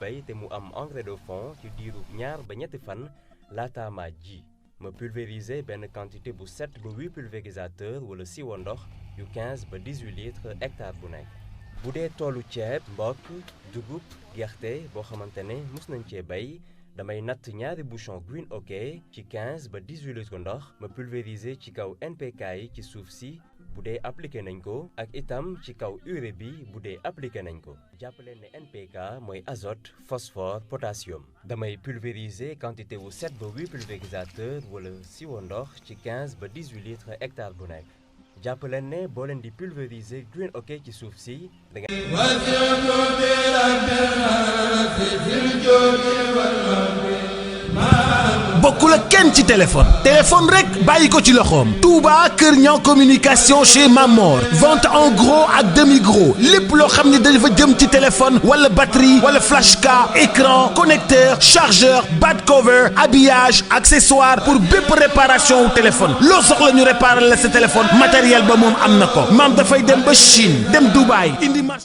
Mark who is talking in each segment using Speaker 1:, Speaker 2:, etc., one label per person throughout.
Speaker 1: bay te mu am engrais de fond ci diiru ñaar ba ñetti fan laata ma ji ma pulvériser benn quantité bu 7 ba 8 pulvérisateur wala siwo ndox yu 15 ba 18 litres hectare bu nekk. bu dee toolu ceeb mbokk dugub gerte boo xamante ne mus nañ cee bay damay natt ñaari bouchon Green OK ci 15 ba 18 litres ndox ma pulvériser ci kaw NPK yi ci suuf si bu dee appliqué nañ ko ak itam ci kaw urée bi bu dee appliqué nañ ko jàppaleen ne NPK mooy azote phosphore potassium damay pulvériser quantité wu 7 ba 8 pulvérisateur wala siwo ndox ci 15 ba 18 litres hectare bu nekk jàppaleen ne boo leen di pulvériser Green OK ci suuf si da nga
Speaker 2: bokkul ak kenn ci téléphone rek bàyyi ko ci loxoom Touba Kër Niang communication chez Mamor vente en gros ak demi gros lépp loo xam ne dafa jëm ci téléphone wala batterie wala flash card écran connecteur chargeur back cover habillage accessoire pour bépp réparation wu téléphone loo soxla ñu réparer la sa téléphone matériel ba moom am na ko maam dafay dem ba Chine dem Dubaï indi marché.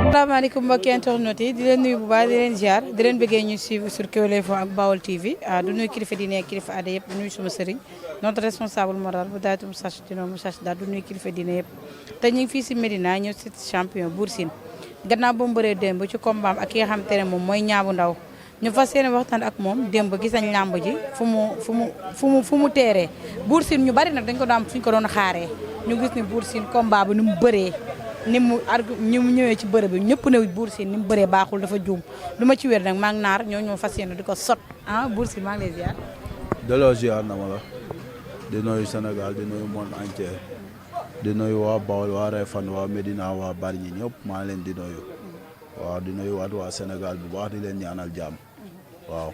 Speaker 3: asalaamaaleykum mbokki internet yi di leen nuyu bu baax di leen ziar di leen bëggee ñu suivre sur Kewel Info ak Bawol TV du nuyu kilifa diine kilifa aada yëpp du nuyu suma sëriñ notre responsable moral bu daaytu Moussach dino Moussach daal du nuyu kilifa diine yëpp te ñu ngi fii si Médina ñëw si champion Bour Sine gannaaw ba mu bëree démb ci combat ak ki nga xam te ne moom mooy Niang bu Ndaw ñu fas yéene waxtaan ak moom démb gis nañ làmb ji fu mu teeree Bour Sine ñu bari nag dañ ko daan fuñ ko doon xaaree ñu gis ni Bour Sine combat bi ni mu bëree ni mu ñëwee ci bërëb bi ñëpp ne Bour Sine ni mu bëree baaxul dafa juum du ma ci wér nag maa ngi naar ñoo ñoo fas yéene di ko sot Bour Sine maa ngi lay ziar.
Speaker 4: delloo ziar na ma la di nuyu Sénégal di nuyu monde entier di nuyu waa Bawol waa Réfane waa Médina waa Bargny ñëpp maa leen di nuyu waaw di nuyu waat waa Sénégal bu baax di leen ñaanal jàmm waaw.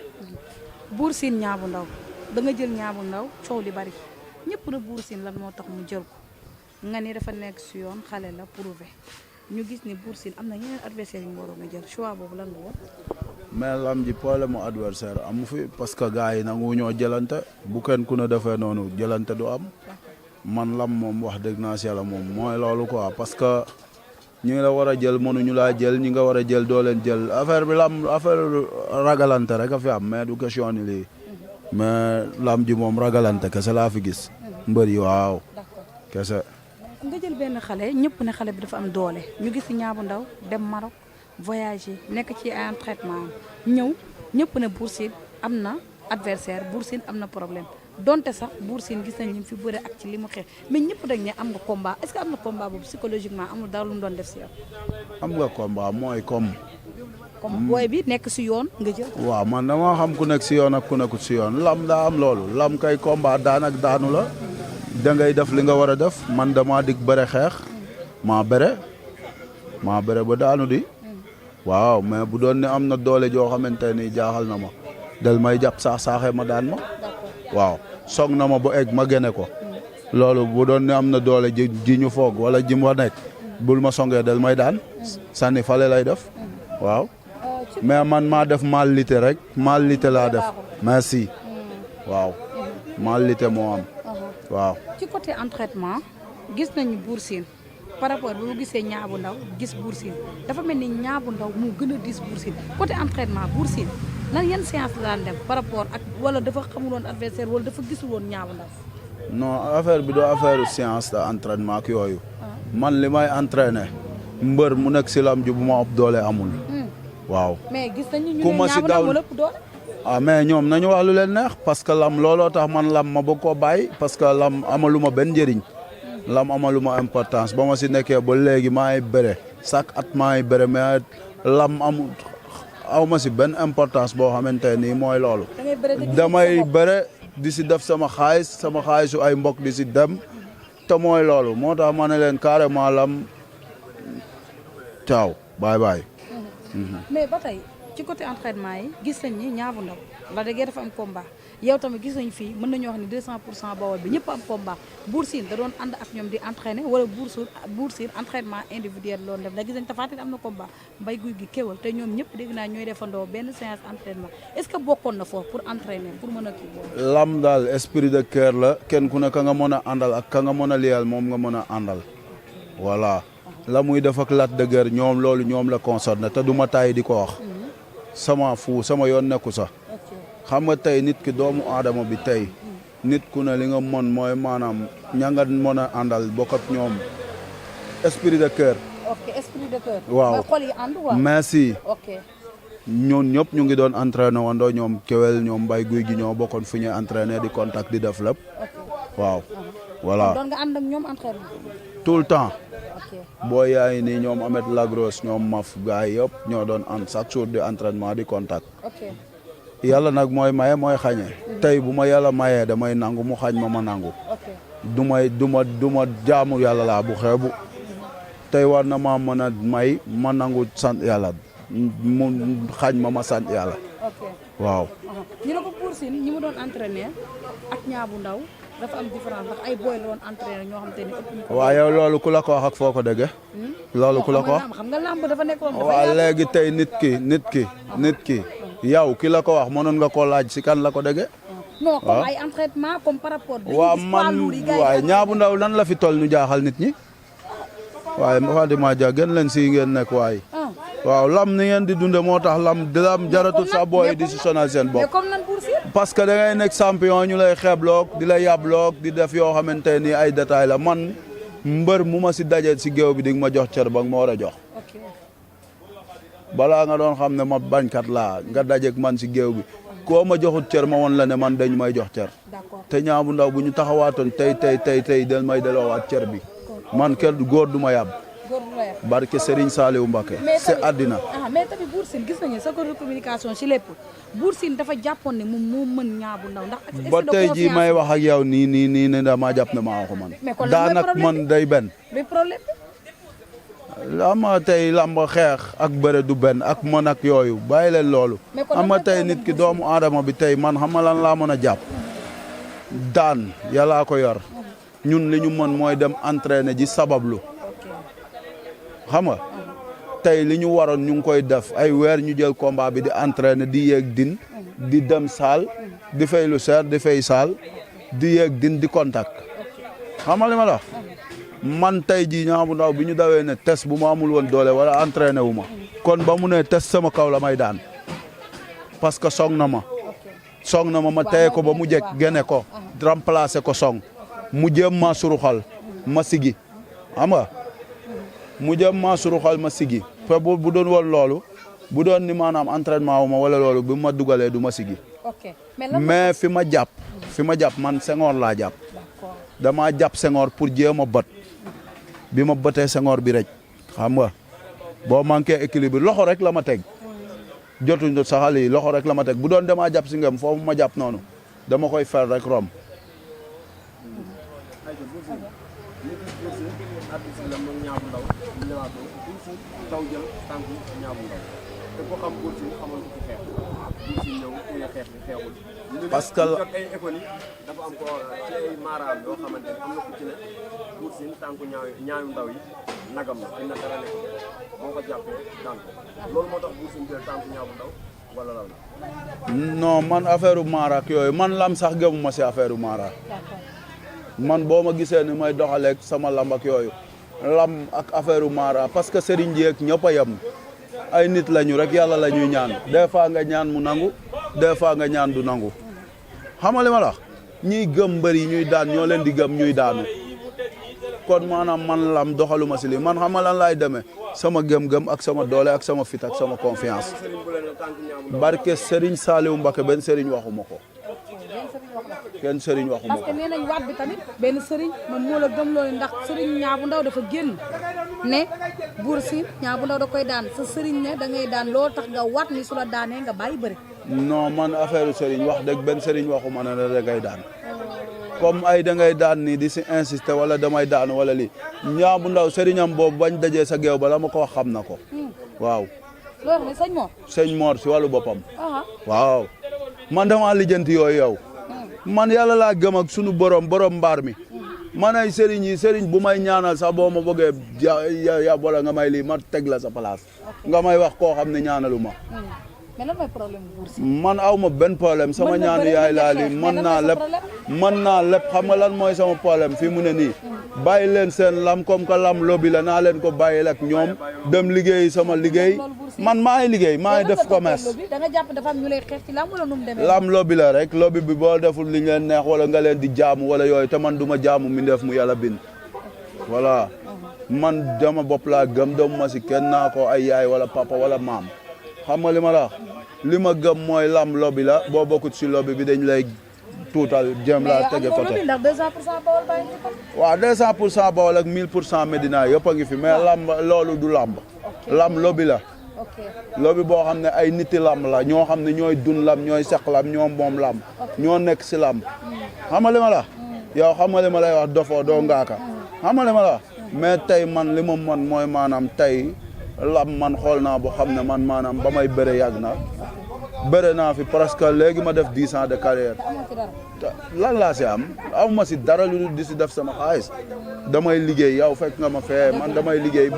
Speaker 3: Bour Sine Niang bu Ndaw da nga jël Niang bu Ndaw coow li bari ñëpp na Bour Sine lan moo tax mu jël ko. nga ni dafa nekk si yoon xale la prouvé ñu gis ni Bour Sine am na ñeneen adversaire yu mu waroon a jël choix boobu lan la woon.
Speaker 4: mais lam ji problème mu adversaire amu fi parce que gars yi nangu ñoo jëlante bu kenn ku ne defee noonu jëlante du am man lam moom wax dëgg naa si yàlla moom mooy loolu quoi parce que ñi la war a jël mënuñu laa jël ñi nga war a jël doo leen jël affaire bi lam affaire ragalante rek a fi am mais du question ni lii mais lam ji moom ragalante kese laa fi gis mbër yi waaw kese.
Speaker 3: nga jël benn xale ñëpp ne xale bi dafa am doole ñu gis Niang bu Ndaw dem Maroc voyager nekk ci ay entraînement ñëw ñëpp ne Bour Sine am na adversaire Bour Sine am na problème donte sax Bour Sine gis nañ li mu fi bëre ak ci li mu xeex mais ñëpp dañ ne am nga combat est-ce que am na combat boobu psychologiquement amul dara lu mu doon def si yow.
Speaker 4: am nga combat mooy comme
Speaker 3: booy bi nekk si yoon nga jël.
Speaker 4: waaw man dama xam ku nekk si yoon ak ku nekkut si yoon lam daa am loolu lam kay combat daan ak daanu la. da ngay def li nga war a def man dama dig bëre xeex maa bëre ba daanu di waaw mais bu doon ne am na doole joo xamante ni jaaxal na ma del may jàpp saaxee ma daan ma waaw soog na ma bu egg ma génne ko loolu bu doon ne am na doole ji ñu foog wala ji ma nekk bul ma songee del may daan sànni fale lay def waaw mais man maa def malité rek malité laa def merci waaw malité moo am waaw.
Speaker 3: ci côté entraînement gis nañu Bour Sine par rapport bi mu gisee Niang bu Ndaw gis Bour Sine dafa mel ni Niang bu Ndaw moo gën a dis Bour Sine côté entraînement Bour Sine lan yan séance la daan dem par rapport ak wala dafa xamul woon adversaire wala dafa gisul woon Niang bu Ndaw.
Speaker 4: non affaire bi doo affaire séance de entraînement ak yooyu. man li may entraîner mbër mu nekk si lam ji bu ma ëpp doole amul. waaw
Speaker 3: mais gis nañu ñu ne Niang bu Ndaw moo ëpp doole.
Speaker 4: mais ñoom nañu wax lu leen neex parce que lam looloo tax man lam ma bëgg koo bàyyi parce que lam amaluma benn njëriñ lam amaluma importance ba ma si nekkee ba léegi maa ngi bëre chaque at maa ngi bëre mais lam aw ma si benn importance boo xamante nii mooy loolu. damay bëre di si def sama xaalisu ay mbokk di si dem te mooy loolu moo tax ma ne leen carrément lam caaw bye bye.
Speaker 3: mais ba tey ci côté entraînement yi gis nañ ni Niang bu Ndaw Lac de Guiers dafa am combat yow tamit gis nañu fii mën nañu wax ni 200% Bawol bi ñëpp am combat Bour Sine da doon ànd ak ñoom di entraîner wala Bour Sine entraînement individuel loolu def ndax gis nañu Tapha Tine am na combat Mbaye Gouye Gui Kéweul te ñoom ñëpp dégg naa ñooy defandoo benn séance entraînement est-ce que bokkoon na foofu pour entraîner pour mën a kii boobu.
Speaker 4: lam daal esprit de cœur la kenn ku ne ka nga mën a àndal ak ka nga mën a liyal moom nga mën a àndal voilà la muy def ak Lac de Guiers ñoom loolu ñoom la concerné te du ma taay di ko wax sama yoon nekku sax xam nga tey nit ki doomu aadama bi tey nit ku ne li nga mën mooy maanaam ña nga mën a àndal bokk ak ñoom esprit de cœur.
Speaker 3: ok esprit de cœur.
Speaker 4: waaw
Speaker 3: mooy xol yi ànd waaw.
Speaker 4: merci.
Speaker 3: ok
Speaker 4: ñun ñëpp ñu ngi doon entraîné wandoo ñoom Kéweul ñoom Mbaye Gouye Gui ñoo bokkoon fu ñuy entraîné di contact di def lépp. waaw. voilà
Speaker 3: doon nga ànd ak ñoom entraînement.
Speaker 4: tout le temps.
Speaker 3: ok
Speaker 4: boo yaay nii ñoom Ahmed Lagros ñoom Maf gars yi yëpp ñoo doon ànd chaque jour di entraînement di contact.
Speaker 3: ok
Speaker 4: yàlla nag mooy maye mooy xañe. tey bu ma yàlla mayee damay nangu mu xañ ma nangu.
Speaker 3: ok
Speaker 4: du ma jaamu yàlla laa bu xeebu. tey war na maa mën a may ma nangu sant yàlla mu xañ ma sant yàlla.
Speaker 3: ok
Speaker 4: waaw.
Speaker 3: ñu ne ko Bour Sine ñi mu doon entraîner ak Niang bu Ndaw dafa am différence ndax ay boy la doon entraîner ñoo xam te ni ëpp ñu ko.
Speaker 4: waaw yow loolu ku la ko wax ak foo ko déggee. loolu ku la ko wax.
Speaker 3: xam nga lamb dafa nekk woon.
Speaker 4: waaw léegi tey nit ki yow ki la ko wax mënoon nga koo laaj si kan la ko déggee.
Speaker 3: non comme ay entraînement comme par rapport.
Speaker 4: waaw man waaye Niang bu Ndaw nan la fi toll ñu jaaxal nit ñi. waaye Fatima Dia gën leen si ngeen nekk waaye. waaw lam ni ngeen di dunde moo tax lam jaratul sa booy di si sonal seen bopp.
Speaker 3: mais comme nan Bour Sine.
Speaker 4: parce que da ngay nekk champion ñu lay xeebloog di la yabloog di def yoo xamante ni ay détails la man mbër mu ma si daje si géew bi di nga ma jox cër ba nga ma war a jox. balaa nga doon xam ne ma bañkat laa nga dajeeg man si géew bi koo ma joxut cër ma woon la ne man dañ may jox cër. te Niang bu Ndaw bu ñu taxawaatoon tey del may deloowaat cër bi man kenn góor du ma yab. barke Serigne Saliou Mbacké c'est àddina.
Speaker 3: mais tamit Bour Sine gis nañu sa communication si lépp Bour Sine dafa jàppoon ne moom moo mën Niang bu Ndaw ndax.
Speaker 4: ba tey jii may wax ak yow nii ne damaa jàpp ne maa ko man. daanak man day benn.
Speaker 3: luy problème
Speaker 4: ama tey lamba xeex ak bëre du benn ak man ak yooyu bàyyi leen loolu. ama tey nit ki doomu aadama bi tey man xam nga lan laa mën a jàpp. daan yàllaa ko yor ñun li ñu mën mooy dem entraîner ji sabablu. xam nga tey li ñu waroon ñu ngi koy def ay weer ñu jël combat bi di entraîner di yeeg din di dem saal di fay lu seer di fay saal di yeeg din di contact xam nga li ma la wax man tey jii Niang bu Ndaw bi ñu dawee ne test bu ma amul woon doole wala entraîner wu ma kon ba mu ne test sama kaw la may daan parce que song na ma téye ko ba mu jekk génne ko remplacer ko song mu jéem ma suruxal ma sigi xam nga mu jëm ma suruxal ma sigi te bu doon woon loolu bu doon ni maanaam entraînement wu ma wala loolu bi ma dugalee du ma sigi. mais fi ma jàpp man Senghor laa jàpp. damaa jàpp Senghor pour jéem a bët bi ma bëtee Senghor bi rek xam nga boo manqué équilibre loxo rek la ma teg jotuñ saxal yi loxo rek la ma teg bu doon damaa jàpp si ngëm foofu ma jàpp noonu dama koy fer rek rom.
Speaker 5: taw jël tànk Niang bu Ndaw te ko xam Bour Sine xamoon ko ci xeex Bour Sine ñëw ku ne xeex bi xeexul
Speaker 4: parce que
Speaker 5: ay école yi dafa am ko ci ay maaraam yoo xamante ne am na ku ci ne Bour Sine tànku ñaayu ndaw yi nagam la dina dara nekk boo ko jàppee daan ko loolu moo tax Bour Sine jël tànku Niang bu Ndaw wala lan la
Speaker 4: non man affaire maaraak yooyu man lam sax gëmuma si affaire maaraak man boo ma gisee ni may doxaleeg sama lamb ak yooyu lam ak affaire mara parce que Serigne ji ak ñëpp a yem ay nit lañu rek yàlla la ñuy ñaan des fois nga ñaan mu nangu des fois nga ñaan du nangu xam nga li ma la wax ñiy gëm mbër yi ñuy daan ñoo leen di gëm ñuy daanu kon maanaam man lam doxaluma si li man xam nga lan laay demee sama gëm-gëm ak sama doole ak sama fit ak sama confiance barke Serigne Saliou Mbacké benn Serigne waxuma ko. kenn sëriñ waxuma
Speaker 3: parce que nee nañ waat bi tamit benn sëriñ moom moo la gëm loolu ndax sëriñ Niang bu Ndaw dafa génn ne Bour Sine Niang bu Ndaw da koy daan sa sëriñ ne da ngay daan loolu tax nga waat ni su la daanee nga bàyyi bëri.
Speaker 4: non man affaire sëriñ wax dëgg benn sëriñ waxuma ne da ngay daan comme ay da ngay daan nii di si insister wala damay daan wala lii Niang bu Ndaw sëriñam boobu bañ dajee sa géew bala ma ko wax xam na ko waaw.
Speaker 3: loolu ne sëñ Mor.
Speaker 4: sëñ Mor si wàllu boppam. waaw. man dama lijjanti yooyu yow man yàlla laa gëm ak sunu borom mbaar mi man ay sëriñ bu may ñaanal sax boo ma bëggee ya wala nga may lii ma teg la sa place nga may wax koo xam ne ñaanalu ma
Speaker 3: mais lan mooy problème Bour Sine
Speaker 4: man aw ma benn problème sama ñaan yaay laa li mën naa lépp xam nga lan mooy sama problème fii mu ne nii bàyyi leen seen lam comme que lam lobby la naa leen ko bàyyil ak ñoom dem liggéey sama liggéey man maa ngi liggéey maa ngi def commerce
Speaker 3: da nga jàpp dafa am ñu lay xeex ci lam wala nu mu demee
Speaker 4: lam lobby la rek lobby bi boo deful li leen neex wala nga leen di jaamu wala yooyu te man du ma jaamu mi def mu yàlla bind voilà man dama bopp laa gëm doomu ma si kenn naa ko ay yaay wala papa wala maam xam nga li ma la li ma gëm mooy lam lobby la boo bokkut si lobby bi dañ lay tuutal jëm laa tege côté waaw 200% Bawol ak 1000% Médina yëpp a ngi fi mais lamb loolu du lamb lamb lobby la lobby boo xam ne ay niti lamb la ñoo xam ne ñooy dun lamb ñooy seq lamb ñoo moom lamb ñoo nekk si lamb xam nga li ma la yow xam nga li ma lay wax dofoo doo ngaaka xam nga li ma la mais tey man li ma mën mooy maanaam tey lamb man xool naa boo xam ne man maanaam ba may bëre yàgg na bëre naa fi presque léegi ma def 10 ans de carrière lan laa si am aw ma si dara lu di si def sama xaalis damay liggéey yow fekk nga ma fee man damay liggéey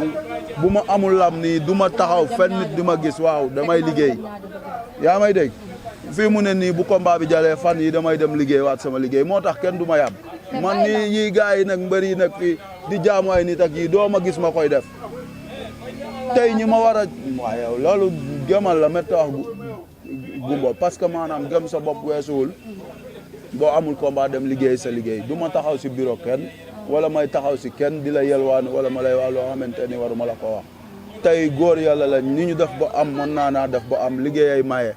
Speaker 4: bu ma amul lam nii du ma taxaw fenn nit di ma gis waaw damay liggéey yaa may dégg fii mu ne nii bu combat bi jalee fan yi damay dem liggéey waat sama liggéey moo tax kenn du ma yàbb man nii yi gars yi nag mbër yi nag fii di jaamu ay nit ak yi doo ma gis ma koy def tey ñi ma war a waaw yow loolu gëmal la métti wax gumbo parce que maanaam gëm sa bopp weesuwul boo amul combat dem liggéey sa liggéey du ma taxaw si bureau kenn wala may taxaw si kenn di la yelwaan wala ma lay wax loo xamante ni waruma la ko wax tey góor yàlla la ni ñu def ba am mën naa def ba am liggéey ay maye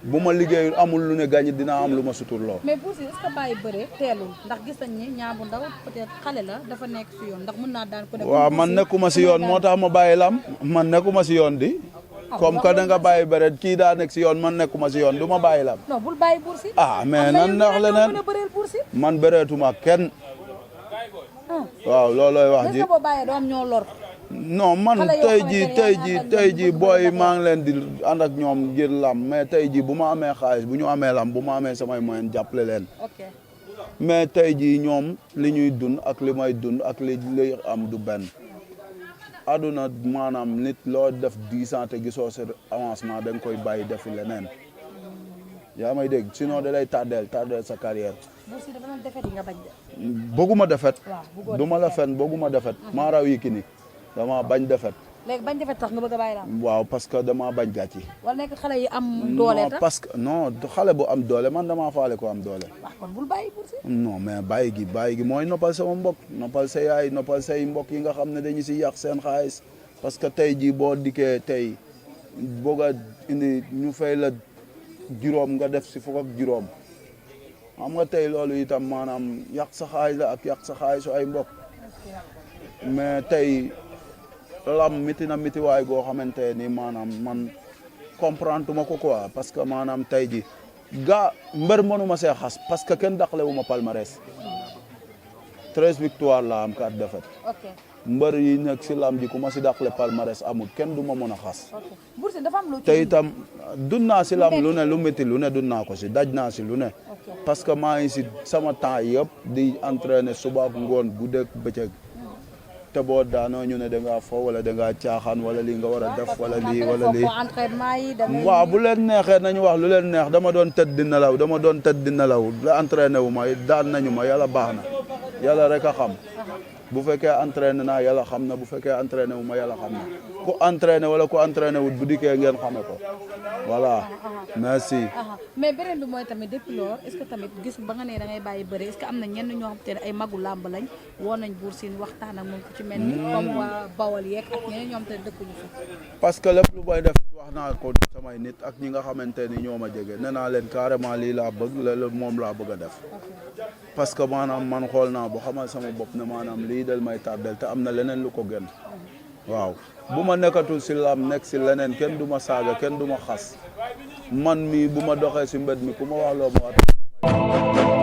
Speaker 4: bu ma liggéeyul amul lu ne gàññi dinaa am lu ma suturloo.
Speaker 3: mais Bour Sine est-ce que bàyyi bëre teelul ndax gis nañ ni Niang bu Ndaw peut-être xale la dafa nekk si yoon ndax mën naa daan ko.
Speaker 4: waaw man nekkuma si yoon moo tax ma bàyyi lam man nekkuma si yoon di. comme que da nga bàyyi bëre kii daa nekk si yoon man nekkuma si yoon du ma bàyyi lam.
Speaker 3: non bul bàyyi Bour Sine.
Speaker 4: ah mais nan ndax leneen man bëreetuma kenn. waaw loolooy wax ji.
Speaker 3: boo bàyyee doo am ñoo lor.
Speaker 4: non man tey jii booy maa ngi leen di ànd ak ñoom ngir lam mais tey jii bu ma amee xaalis bu ñu amee lam bu ma amee samay moyen jàppale leen. mais tey jii ñoom li ñuy dund ak li may dund ak li am du benn. aduna maanaam nit loo def 10 ans te gisoo sa avancement da nga koy bàyyi defi leneen yaa may dégg sinon da lay tardeel sa carrière. bëgguma defet du ma la fen bëgguma defet maa raw Yékini dama bañ defet.
Speaker 3: léegi bañ defet tax nga bëgg a bàyyi la.
Speaker 4: waaw parce que dama bañ gàcci.
Speaker 3: wala nekk xale yi am doole tax
Speaker 4: parce que non xale bu am doole man dama faale ko am doole.
Speaker 3: waaw kon bul bàyyi Bour Sine.
Speaker 4: non mais bàyyi gi mooy noppal sama mbokk noppal sa yaay noppal say mbokk yi nga xam ne dañu si yàq seen xaalis parce que tey jii boo dikkee tey bëgg a indi ñu fay la juróom nga def si fukk ak juróom xam nga tey loolu itam maanaam yàq sa xaalis la ak yàq sa xaalisu ay mbokk mais tey lam miti na miti waay goo xamante ni maanaam man comprendre ma ko quoi parce que maanaam tey ji gaa mbër mënuma see xas parce que kenn daqale wu ma palmarès 13 victoire la am 4 défaites mbër yi nekk si lam ji ku ma si daqale palmarès amul kenn du ma mën a xas te itam dund naa si lam lu ne lu métti lu ne dund naa ko si daj naa si lu ne parce que maa ngi si sama temps yëpp di entraîner suba ak ngoon guddeeg bëccëg te boo daanoo ñu ne da ngaa fo wala da ngaa caaxaan wala lii nga war a def wala lii wala lii waaw bu leen neexee nañu wax lu leen neex dama doon tëdd di nelaw la entraîné wu ma daan nañu ma yàlla baax na yàlla rek a xam bu fekkee entraîné naa yàlla xam na bu fekkee entraîné wu ma yàlla xam na ku entraîné wala ku entraîné wut bu dikkee ngeen xame ko voilà merci.
Speaker 3: mais beneen bi mooy tamit depuis loolu est-ce que tamit gis ba nga ne da ngay bàyyi bëri est-ce que am na ñenn ñoo xam te ne ay magu làmb lañ woo nañ Bour Sine waxtaan ak moom ku ci mel ni comme waa Bawol yeeg ak ñeneen ñoom te dëkkuñu fi.
Speaker 4: parce que lépp lu may def wax naa ko samay nit ak ñi nga xamante ni ñoo ma jege nee naa leen carrément lii laa bëgg loolu moom laa bëgg a def. parce que maanaam man xool naa bu xamal sama bopp ne maanaam lii del may tardel te am na leneen lu ko gën waaw bu ma nekkatul si lam nekk si leneen kenn du ma saaga kenn du ma xas man mi bu ma doxee si mbed mi ku ma wax loo ma wax